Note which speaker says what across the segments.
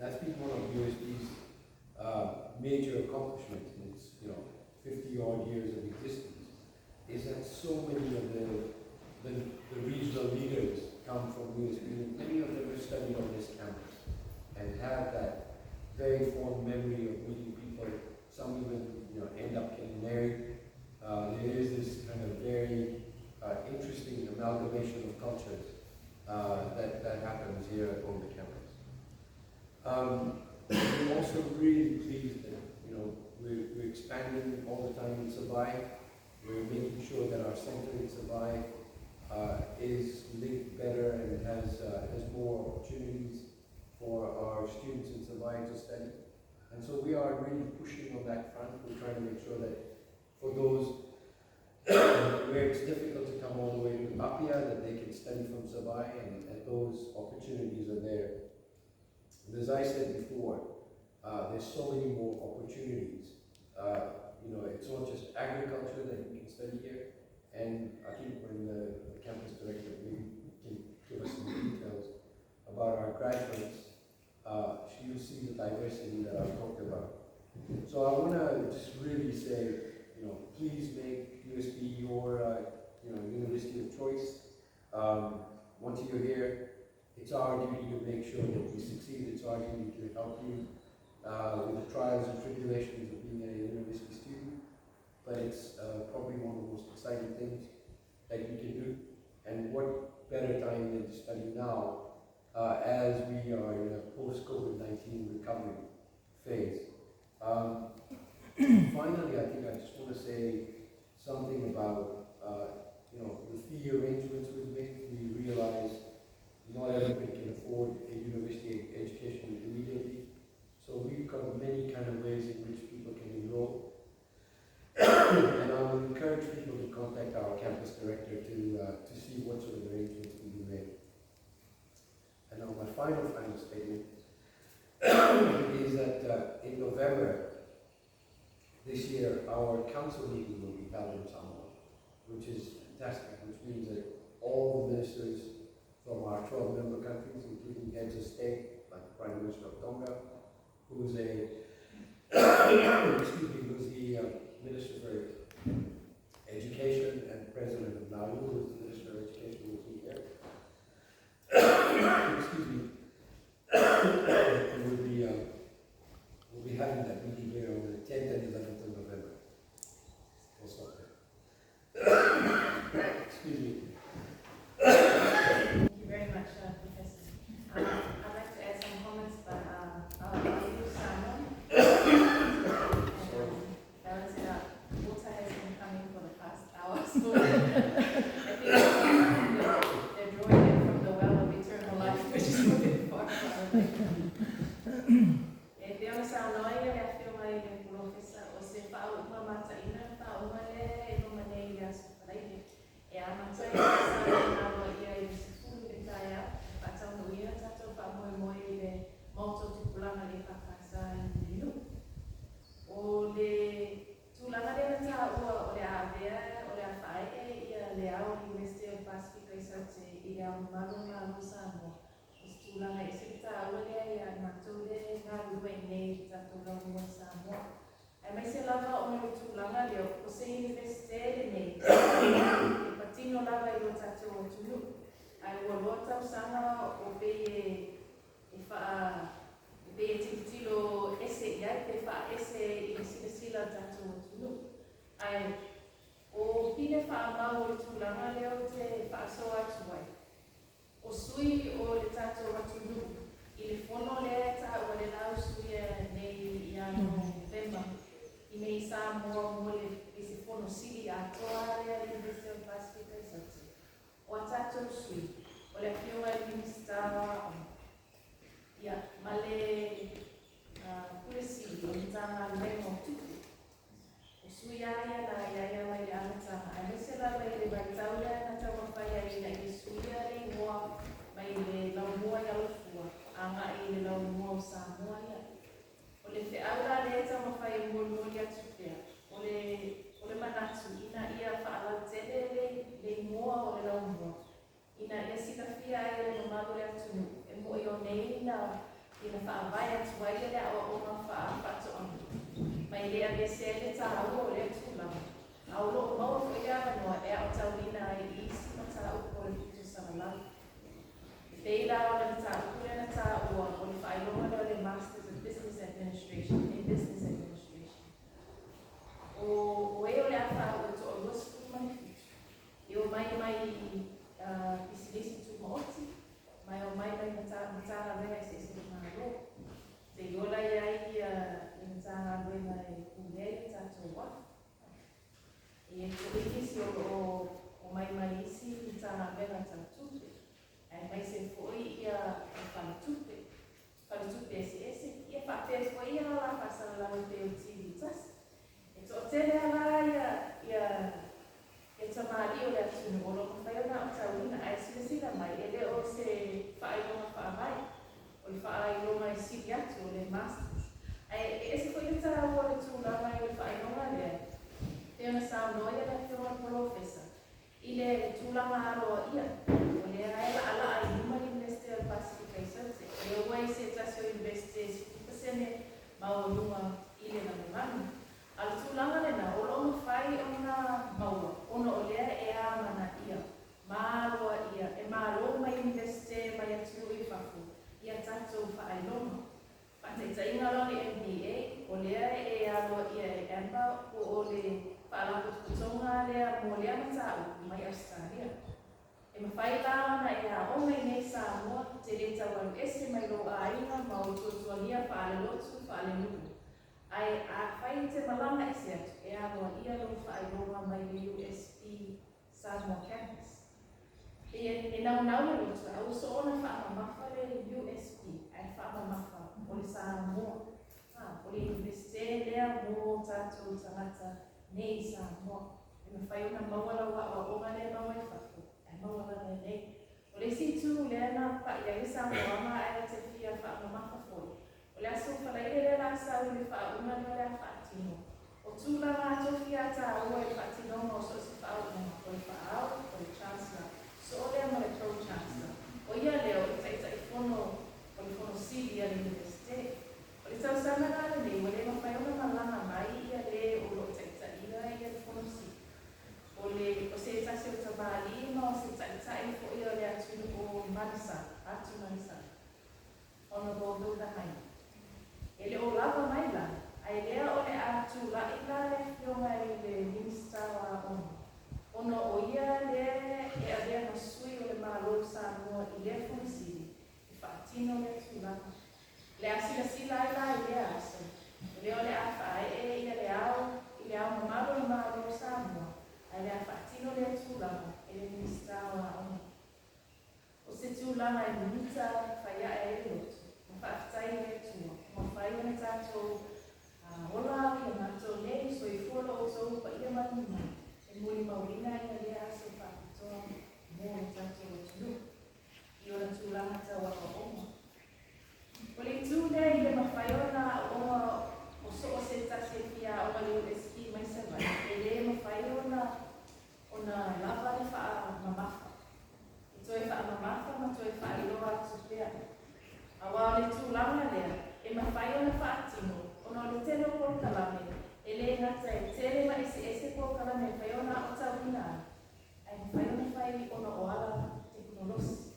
Speaker 1: That's been one of USP's major accomplishments in its 50 odd years of existence, is that so many of the regional leaders come from USP, and many of them have studied on this campus and have that very fond memory of meeting people. Some even end up getting married. There is this kind of very interesting amalgamation of cultures that happens here on the campus. We're also really pleased that we're expanding all the time in Savaii. We're making sure that our center in Savaii is linked better and has more opportunities for our students in Savaii to study. And so we are really pushing on that front. We're trying to make sure that for those where it's difficult to come all the way to Apia, that they can study from Savaii, and those opportunities are there. And as I said before, there's so many more opportunities. It's not just agriculture that you can study here. And I think when the campus director maybe can give us some details about our graduates, you'll see the diversity that I've talked about. So I want to just really say, please make USP your university of choice. Once you're here, it's our duty to make sure that you succeed. It's our duty to help you with the trials and tribulations of being a university student. But it's probably one of the most exciting things that you can do. And what better time than to study now, as we are in a post-COVID-19 recovery phase. Finally, I think I just want to say something about the fee arrangements we've made. We realize not everybody can afford a university education immediately. So we've got many kind of ways in which people can enroll. And I will encourage people to contact our campus director to see what sort of arrangements can be made. And now my final statement is that in November this year, our council meeting will be held in Samoa, which is fantastic, which means that all the ministers from our 12 member countries, including heads of state, like the Prime Minister of Tonga, who is a excuse me, who's the Minister for Education, and President of Nauru, who is the Minister of Education, will be here. Excuse me. And we'll be having that meeting here on the 10th and 11th of November. We'll stop there. Excuse me.
Speaker 2: Thank you very much, Professor. I'd like to add some comments, but I'll use Samoan. And balance it out. Water has been coming for the past hour, so I think they're drawing it from the well of eternal life, which is a bit far from it. E te ona sa noa ia le awhio mai le profesa o se whauma mata ina whauma le e no manei le aso wharaire. E a mata ia sa noa noa ia i le sefulu le taia, whatau no ia tātou wha moe moe i le mauto tupulanga le whakasa i le nu. O le tūlanga le nata ua o le awea, o le awhae e ia le ao i West o Pasifika i saute i le ao malo ngā lo Samoa. O se tūlanga e se tā ua lea ia mātou le ngā rua i nei i tātou rau mua Samoa. Ai mai se lava o le tūlanga leo, o se universite le nei, e patino lava i lo tātou o tunu. Ai ua loa tau sanga o pei e, e wha, e pei e titilo ese i ai, pe wha ese i le sila sila tātou o tunu. Ai, o pine wha mau o le tūlanga leo te whaasoa atu ai. O sui o le tātou atunu, i le fono lea tā ua le lau sui e nei i ano Novemba, i nei Samoa mo le i se fono sili a toa lea le University of Pasifika i Saute. O a tātou sui, o le afioga i Minista ia, ma le pule sili o le tānga lengo tupu. O sui a ia la ia ia mai le amatanga. Ai mese lava i le vaitau lea na tau mawhai ai ina i sui a le ingoa mai le laumua i alofua, a ngā i le laumua o Samoa ia. O le wheau la le tau mawhai e molimoli atu pea. O le manatu, ina ia whaalau tele le ingoa o le laumua. Ina ia silafia ai le mamalu le atunu, e mo i o nei na Ina faavae atu ai le aoaoga faa-faatoaga, ma e le aveesea ai le taua o lea tulaga, a o lo o maua foi le avanoa e aotauina ai i isi mataupu o le pito salalau. E pei la o le mataupu lea na taua o le faailoga lea o le Masters of Business Administration in Business Administration. O e o le a faauu e toalua 17, e omai mai pisinisi tumaoti, ma e omai mai Matagaluega eseese a le Malo. Seia ola i ai le Matagaluega e pulea i le tatou uafu. E i ai foi nisi o lo o omai mai isi Matagaluega tau tupe, aemaise foi ia faletupe, faletupe eseese, ia faapea foi ia ala faasalalau e pei o TV1. E toatele lava ia tamalii o le atunuu o lo o mafai ona aotauina, ae silasila mai, e le o se faailoga faavae, o le faailoga e sili atu o le Masters. Ae e ese foi le taua o le tulaga i le faailoga lea, pei ona saunoa le Afioga i le Polofesa i le tulaga aloaia, o lea e laalaa i luma le Iunivesite o le Pasefika i Saute. O lea ua i se tasi o Iunivesite e 10% maualuga i le lalolagi. A o le tulaga lena, o lo o mafai ona maua, ona o lea e amanaia, ma aloaia e Malo mai Iunivesite mai atunuu i fafo ia tatou faailoga. Faataitaiga la o le MBA, o lea e aloaia e AMBA po o le Faalapotopotoga lea mo lea mataupu mai Ausetalia. E mafai la ona e aoga i nei Samoa, te le tau alu ese mai lou aiga ma ou tuatuagia faalelotu faalenuu. Ae afai e te malaga ese atu, e aloaia lou faailoga mai le USP Samoa Campus. E naunau le lotu, ae ua soona faamamafa le USP, ae faamamafa o le Samoa. O le Iunivesite lea mo tatou tagata nei i Samoa. E mafai ona maua lau aoaoga lea e maua i fafo, ae maua lava i nei. O le isi itu lea na pai ai le saunoaga ae ou te fia faamamafa foi, o le aso Faraile lea la sau i le faauuga lea o le a faatino. O tulaga tofia taua i le faatinoga o so o se faauuga, o le faaao, o le Chancellor, soo lea ma le Pro-Chancellor. O ia lea o le Taitaifono o le Fono Sili a le Iunivesite. O le tausaga la lenei ua le mafai ona malaga mai ia le o lo o taitaia ia le Fono Sili. O se tasi o tamalii ma o se taitai foi o le atunuu o Manasa, atu Manasa, Honorable Hilda Haina. E le o lava mai la, ae lea o le a tulai la le afioga i le Minista o Aoga, ona o ia lea e avea ma sui o le Malo o Samoa i lea Fono Sili e faatino lea tulaga. Le a silasila ai la i lea aso, o lea o le a faaee ia le ao i le ao mamalu o le Malo o Samoa, ae le a faatino lea tulaga e le Minista o Aoga. O se tulaga e mimita faiae ai le loto, ma faafetai i le Atua, ua mafai ona tatou ola ia matou nei, soifua lo outou paia ma le mamalu, e molimauina ia lea aso faapitoa mo le tatou atunuu i ona tulaga tau aoaoga. O le itu lea i le mafai ona aooga o so o se tasi e fia aoga i le USP mai Savaii, e le mafai ona lava le faamamafa. E toe faamamafa ma toe faailoa atu pea. Aua o le tulaga lea, e mafai ona faatino, ona o le tele o polokalame, e le gata e tele ma eseese polokalame e mafai ona aotauina ai, ae mafai ona fai ona o ala tekonolosi.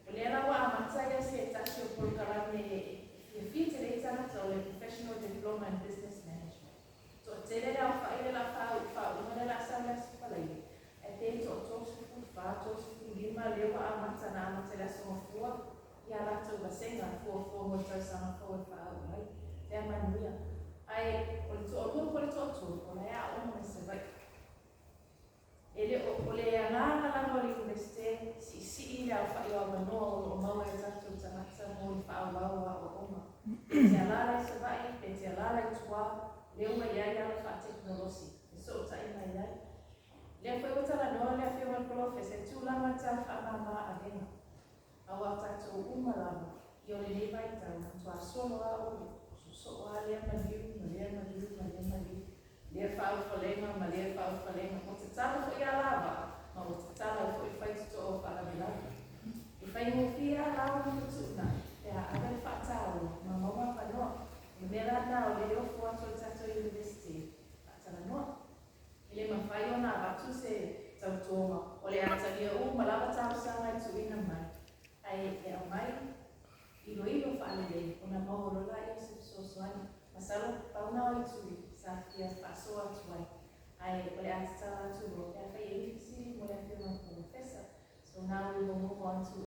Speaker 2: O lea la ua amata ia se tasi o polokalame e fiafia tele ai tagata o le Professional Diploma in Business Management. Toatele le aofai le la faauuga le la sau le Aso Faraile, ae pe toa 34, 35 lea ua amata na amata i le Aso Gafua ia latou vasega fuafua mo le tausaga fou e faauu ai. Lea manuia. Ae o le toalua po o le toatolu, o la e aoga mai Savaii. E le o le agaga lava o le Iunivesite, siisii le aofai o avanoa o lo o maua e tatou tagata mo le faaauau o aoaoga. Pe te alaala i Savaii, pe te alaala i tua, lea ua i ai ala faatekonolosi e sootai mai ai. Lea foi ua talanoa le Afioga i le Polofesa i tulaga tau faamama avega. Aua tatou uma lava, i o lenei vaitau, matua solo a ole, soosoo a lea maliu, ma lea maliu, ma lea maliu, lea faaufalega ma lea faaufalega. Ua tatala foi alavaa, ma ua tatala ai foi faitotoa o faalavelave. E faigofie lava ona fetuunai, pe a ave le faataua. ona avatu se tautoga o le a talia uma lava talosaga e tuuina mai, ae e aumai iloilo faalelei ona maua loa lea o se fesoasoani. Masalo pau na o itu sa fia faasoa atu ai, ae o le a tatala atu loa pe afai e i ai fesili mo le afioga i le Polofesa. So now we will move on to